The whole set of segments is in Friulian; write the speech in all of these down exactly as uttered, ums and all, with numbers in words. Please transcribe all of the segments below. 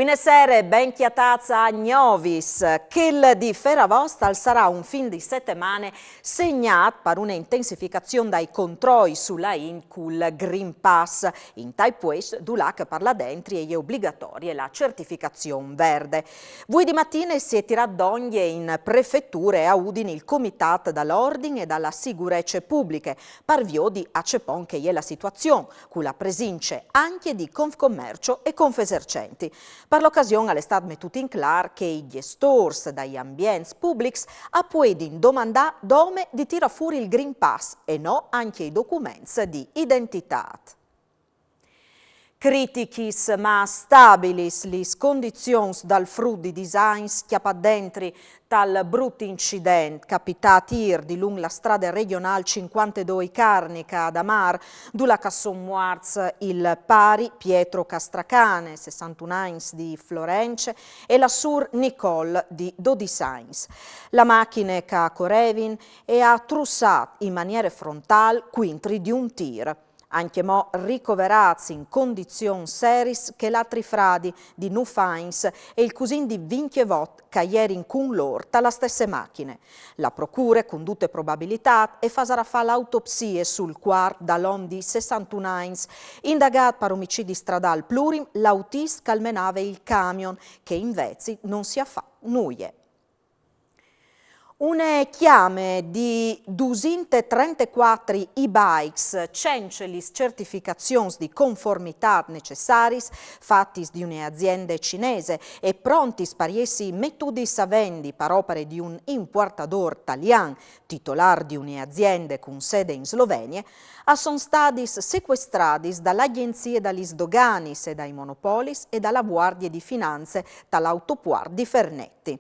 Buine sere, ben cjatâts a Gnovis. Chel di Feravost al sarà un fin di setemane segnât par une intensificazion dai controis su la int cul Green Pass, intai puescj dulà che par lâ dentri e je obligatorie la certificazion verde. Vuê di matine si è tirât dongje in prefeture a Udin il comitât dal ordin e da la sigurece publiche, par viodi a ce pont che e je la situazion, cu la presince ancje di Confcommercio e Confesercenti. Par la ocasion al è stât metût in clâr che i gjestôrs dai ambients publics a puedin domandâ dome di tirâ fûr il Green Pass e no ancje i documents di identitât. Critichis ma stabilis lis condizions dal frut di dîs agns cjapât dentri tal brut incident capitât îr dilunc la strade regjonâl cincuantedoi Carnica a Adamar, dulà che a son muarts il pari Pietro Castracane, sessantun agns, di Florence, e la sûr Nicole di dodis agns. La machine che a corevin e à trussât in maniere frontâl cuintri di un tîr. Ancjemò ricoverâts in condizions seriis chel altri fradi di nûf agns e il cusin di vincjevot che a jerin cun lôr ta la stesse machine. La procure, cun dute probabilitât, e fasarà fâ l'autopsie sul cuarp dal om di sessantun agns, indagât par omicidi stradâl plurim, l'autist che al menave il camion, che invezit no si à fat nuie. Une cjame di dusinte trentecuatri e-bikes cence lis certificazions di conformitât necessariis, fatis di une aziende cinese e prontis par jessi metudis a vendi par opare di un impuartadôr talian, titolâr di une aziende cun sede in Slovenie, a son stadis secuestradis da la Agjenzie da lis Doganis e dai Monopolis e da la Guardie di Finanze ta l'autopuart di Fernetti.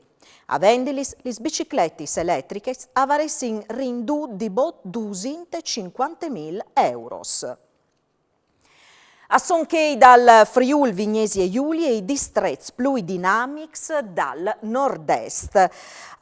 A vendilis, lis bicicletis eletrichis a varessin rindût di bot dusinte cincuantemil euros. A son chei dal Friûl Vignesie Julie i distrets plui dinamics dal Nord-Est.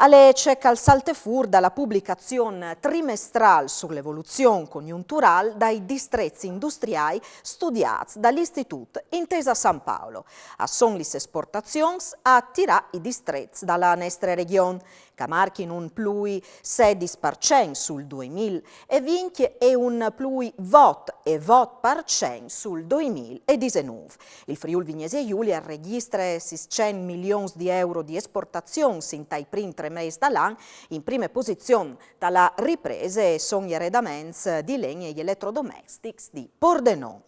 Al è ce che al salte fûr da la publicazion trimestrâl su la evoluzion conjunturâl dai distrets industriâi studiâts dal Istitût Intesa San Paolo. A son lis esportazions a tirâ i distrets da la nestre regjon, che a marchin un plui sedis par cent sul doi mil e vincj e un plui vot e vot par cent sul doi mil e disenûf. Il Friûl Vignesie Julie al regjistre sîscent milions di euro di esportazions intai prins trê mês dal an, in prime posizion ta la riprese a son i aredaments di len e i eletrodomestics di Pordenon.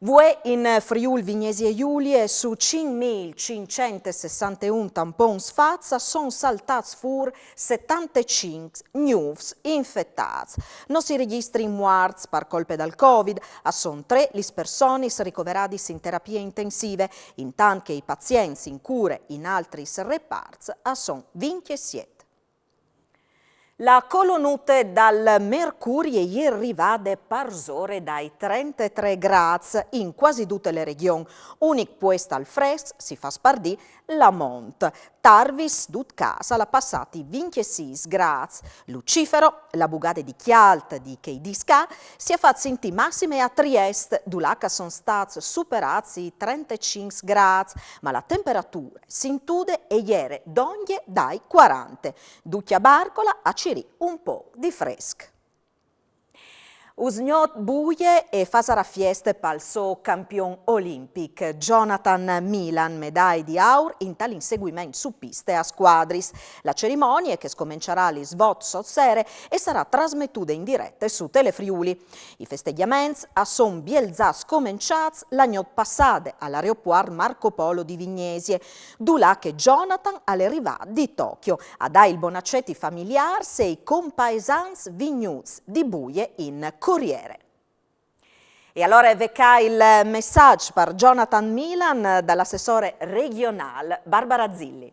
Vuê in Friûl Vignesie Julie su cinc mil cinc cent e sessanteun tampons fats a son saltâts fûr setantecinc gnûfs infetâts. No si regjistrin muarts par colpe dal Covid, a son trê lis personis ricoveradis in terapie intensive, intant che i pazients in cure in altris reparts a son vincjesiet. La colonute dal Mercuri e je rivade parsore dai trentetrê grâts in cuasi dute le regjon. Unic puest al fresc si fâs par dî Lamont. Tarvis, dut câs, al à passât i vincjesîs grâts. Lucifero, la bugade di cjalt di chei dîs ca, si è fat sintî massime a Triest, dulà che a son stâts superâts i trentecinc grâts, ma la temperature sintude e jere dongje dai cuarante. Ducj a barcola a cirî un pôc di fresc. Usgnot buie e fasarà fieste pal so campion olimpic. Jonathan Milan, medaie di aur intal inseguiment su piste a scuadris. La cerimonie, che scomençarà a lis vot sot sere, e sarà trasmetude in direte su Telefriuli. I festegjaments a son bielzà scomençâts la gnot passade al aeropuart Marco Polo di Vignesie, dulà che Jonathan al è rivât di Tokyo, a dâ il bon acet ai familiârs e ai compaesans vignûts di buie in coriere. E alore ve ca il messaç par Jonathan Milan da l'assessore regjonâl Barbara Zilli.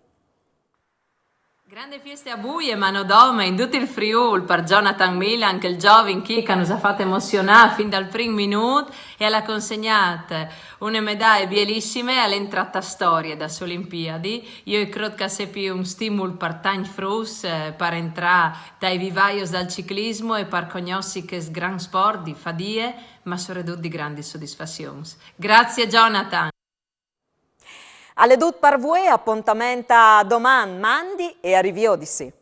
Grande fieste a buie, ma no dome, in dut il Friûl, par Jonathan Milan, chel zovin chi che nus à fat emozionâ fin dal prin minût e al à consegnât une medaie bielissime, al è entrât ta storie das Olimpiadis. Jo o crôt che al sepi un stimul par tancj fruts, eh, par entrâ tai vivaios dal ciclismo e par cognossi chest grant sport di fadie, ma soredut di grandis sodisfazions. Grazie, Jonathan! Al è dut par vuê, apontament a doman, mandi e a riviodisi.